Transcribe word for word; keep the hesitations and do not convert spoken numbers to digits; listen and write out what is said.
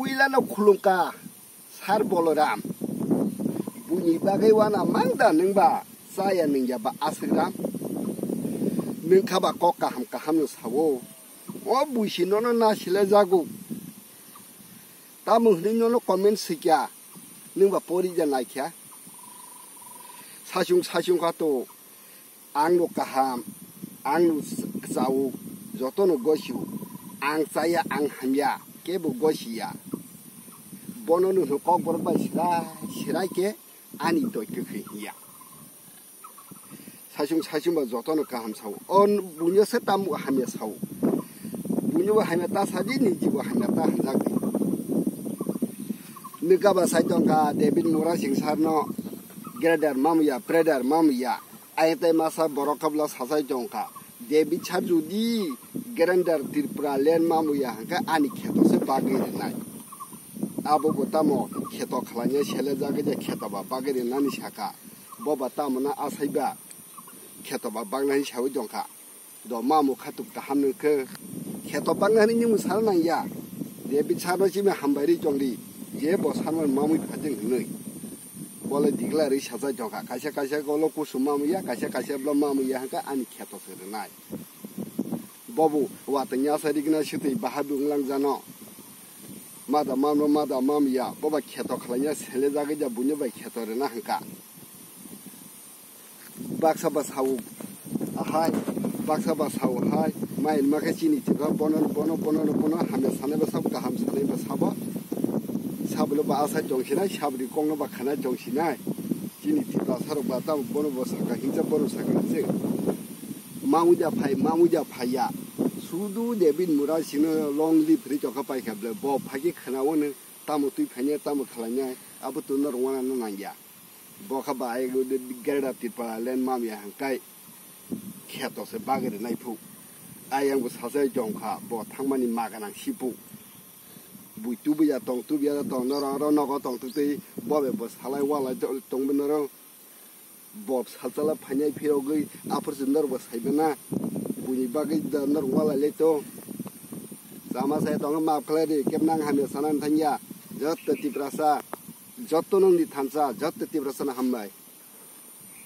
Puilano khulumkha Sar Boloram. Buini bagwi wana mangda nwngba chaya nungya ba aswkram. Nwngkha ba kok kaham kaham no sao. O buisi nono na sile jago. Tamo hwnwi nono comment swikya. Nwngba pori ja naikha. Sachung sachung kha to. Ang no kaham, ang no kwchao, joto no gosio, ang chaya, ang hamya, kebo gosiya. Bono no hwnkhe kokborok bai sirai sirai khe ani doi kwkhwi hinya. Saichung saichung ba joto no kaham sao. O buino se tamo hamya sao. Buino bo hamya ta sadi, niji bo hamya ta hamjak di. Nukha ba sai tongkha David Murasing sir no grader mamuya, grader mamuya. Ayang tai masa borok khe bwla sachai tongkha. David sir jodi grader Tripura land mamuya hwnkhe ani kheto se bagwi rwnai. Abo bo tamo kheto khlainai sele jagwi je kheto ba bagwi rwnani saka. Bo ba tamo na asai ba kheto ba bagnai sawi tongkha. Do mamu khatuk kaham nung khe kheto bangna hwnwi nini mwsana nangya. David sano simi hambai ri chongdi, je bo sanmani mamwi phaijeng hwnwi. Bole digla ri sajak jongkha, kaisa kaisa kolo kusum mamwi ya, kaisa kaisa bwla mamwi ya hwnkhe ani kheto se rwnai. Bobo watwng yasa rigna sitwi bahabi wnglang jano. Mada mamno mada mamya, boba kheto khlaina sele jagwi ja buino bai kheto rwna hwnkha. Baksa ba sao ahai, baksa ba sao hai, mai ma khe chini Tripura bono, bono, bono, bono, hamya sanai ba sabo, kaham sanai ba sabo. Sabolo ba asai tong sinai, sabri kongno ba khanai tong sinai. Chini Tripura sarok ba tamo bono bo saka hinsa, bono saka hinsa. Mamuja phai, mamuja phaiya. Sudu David Murasingno long live ri tokha paikha ble, bo phagi khana wano tamo twi phainai, tamo khlainai, abo twi norok wana no nangya. Bo kha ba ayang Greater Tripura land mamya hwnkhe kheto se bagwi rwnai phu. Ayang bo sachai tongkha, bo thangmani maganang si phu. Bui tubuya tong, tubuya tong, norok oro nogo tong twtwi, bo bai bo salai walai tong, tongbo norok. Bo salchala phainai phirogwi aphuru se norok bo saimana. Buini bagwi da norok walai lai tong. Chama sai tongkha, maaf khlai di, kebnang hamya sana thangya. Jotto Tiprasa, jotto nongni thansa, jotto Tiprasano hambai.